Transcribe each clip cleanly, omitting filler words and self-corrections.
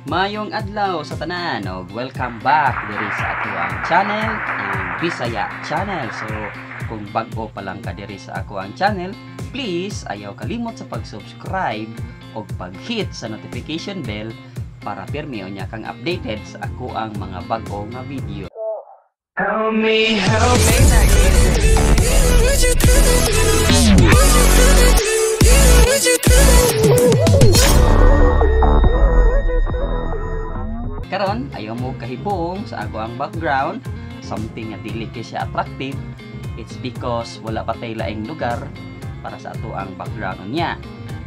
Maayong adlaw sa tanan og welcome back diri sa ato ang channel, ang Bisaya Channel. So, kung bag-o pa lang ka diri sa ako ang channel, please ayaw kalimot sa pag-subscribe og pag-hit sa notification bell para pirmi unya kang updated sa ako ang mga bag-o nga video. Help me, help me. Karon, ayaw mo kahibong sa ako ang background, something nga dili kay siya attractive. It's because wala pa tay laing lugar para sa ato ang background niya.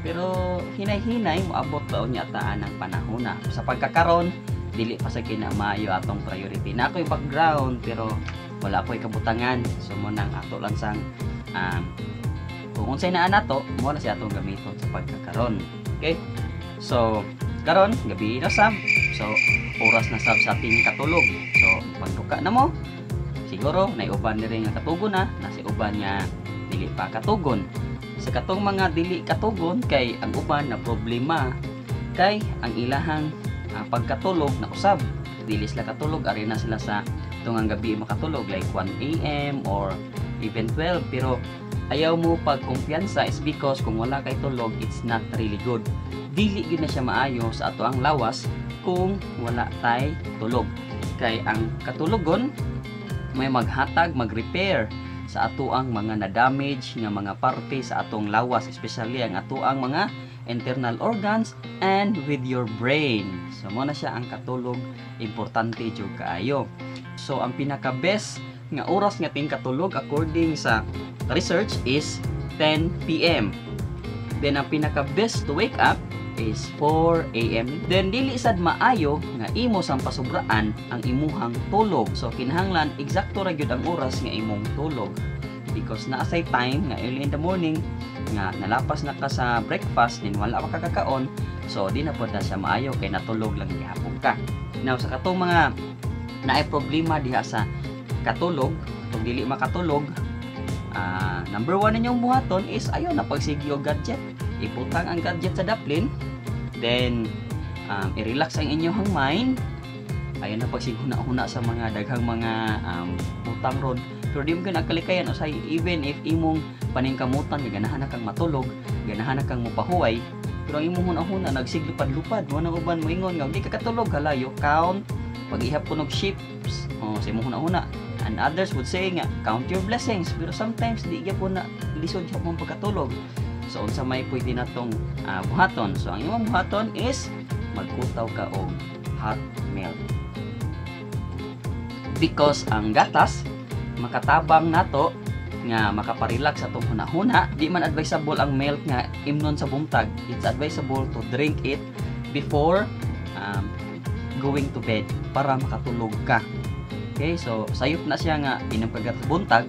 Pero hinay-hinay moabot ba unya taan ang panahon na. Sa pagkakaron, dili pa sa kinamaayo atong priority. Na ako'y background pero wala ko'y kabutangan. So mo nang ato lang sang kung unsay naa nato, mo na siya atong gamiton sa pagkakaron. Okay? So karon gabi na sab. So oras na sab sa ating katulog. So pagduka na mo, siguro nay uban diri nga katugon na, nasi uban nga dili pa katugon. Sa katong mga dili katugon kay ang uban na problema kay ang ilahang pagkatulog na usab. Dili sila katulog, ari na sila sa tungang gabi makatulog like 1 AM or even 12, pero ayaw mo pagkumpiyansa is because kung wala kay tulog, it's not really good. Dili gyud na siya maayo sa ato ang lawas kung wala tay tulog. Kay ang katulogon may maghatag, mag-repair sa ato ang mga na-damage nga mga parte sa atong lawas, especially ang ato ang mga internal organs and with your brain. So mo na siya ang katulog, importante jud kaayo. So ang pinaka best nga oras nga ting katulog according sa research is 10 PM. Then ang pinaka best to wake up is 4 AM. Then dili sad maayo nga imo sang pasubraan ang imuhang tulog. So kinahanglan eksakto ra gyud ang oras nga imong tulog, because naa say time nga early in the morning nga nalapas na ka sa breakfast then wala pa ka kakaon, so di na pod na siya maayo kay natulog lang gihapon ka. Now sa katong mga naay problema diha sa katulog, kung dili makatulog, number 1 ninyong buhaton is ayaw na pagsigi og gadget. Ibutang ang gadget sa daplin, then i-relax ang inyong mind. Ayaw na pagsighuna-huna sa mga daghang mga butang ron. Pero di mo gyud nagkalikayan usay, even if imong paningkamutan nga ganahan na kang matulog, ganahan na kang mopahuway, pero ang imong huna-huna nagsiglupad-lupad, mo nang uban moingon nga di ka katulog, hala, you count pag-ihap ko og ships, oh, sa imong huna-huna. And others would say nga count your blessings, pero sometimes di gyapon na lisod gyapon pagkatulog. So unsa may pwede natong buhaton? So ang imong buhaton is magkutaw ka og hot milk, because ang gatas makatabang nato nga makaparelax sa atong hunahuna. Di man advisable ang milk nga imnon sa buntag. It's advisable to drink it before going to bed para makatulog ka. Okay, so sayop na siya nga inom ka gatas buntag,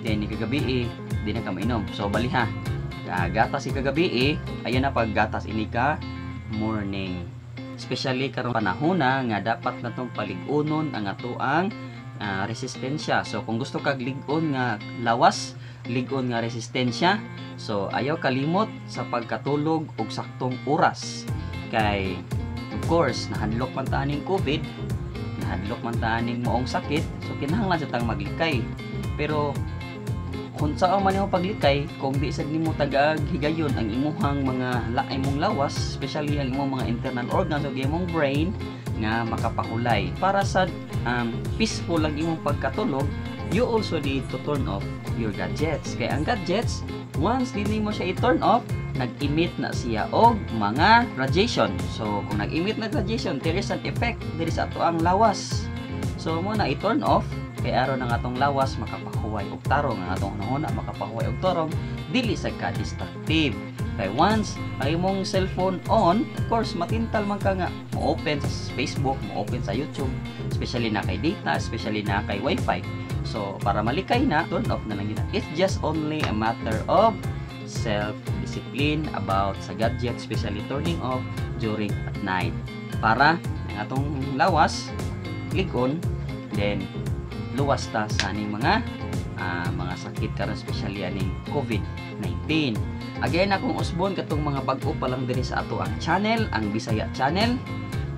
then ikagabi di na ka mainom. So bali ha, gatas ikagabi, ayan na pag gatas ini ka morning. Especially karong panahon na nga dapat natong palig-unon ang atoang resistensya. So kung gusto kag lig-on nga lawas, lig-on nga resistensya, so ayaw kalimot sa pagkatulog og saktong oras. Kay of course nahadlok man ta aning COVID, nahadlok man ta aning moong sakit, so kinahanglan sa tang maglikay. Pero kung saan man imo paglikay, kung di sad nimo tagaag higayon ang imuhang mga imong lawas, especially ang imong mga internal organs ug imong brain nga makapahulay. Para sa peaceful ang imong pagkatulog, you also need to turn off your gadgets. Kay ang gadgets, once di nimo siya i-turn off, nag-emit na siya og mga radiation. So kung nag-emit na radiation, there is an effect diri sa ato ang lawas. So mo na i-turn off kay aron ang atong lawas makapahuway og tarong, ang atong hunahuna makapahuway og tarong, dili sa ka destructive. Kay once ang imong cellphone on, of course matintal man ka nga mo-open sa Facebook, mo-open sa YouTube, especially na kay data, especially na kay wifi. So para malikay na, turn off na lang yun. It's just only a matter of self-discipline about sa gadget, especially turning off during at night. Para ang atong lawas ligon, then luwas ta sa aning mga sakit karon, especially aning COVID-19. Again, akong usbon katong mga bag-o pa lang diri sa ato ang channel, ang Bisaya Channel.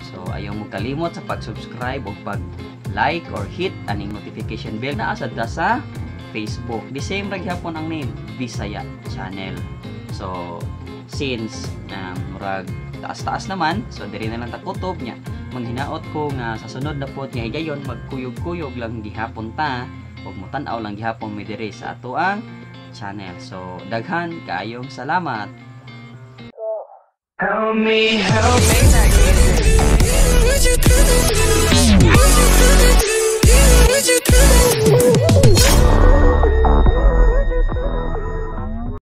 So ayaw mo kalimot sa pag-subscribe o pag like or hit aning notification bell. Naa sad ta sa Facebook. The same ra gihapon ang name, Bisaya Channel. So since murag taas-taas naman, so diri na lang ta kutob nya. Manghinaot ko nga sa sunod na pod nga higayon, magkuyog-kuyog lang gihapon ta ug motan-aw lang gihapon mi diri sa atoang channel. So daghan kaayong salamat. Help me, help me.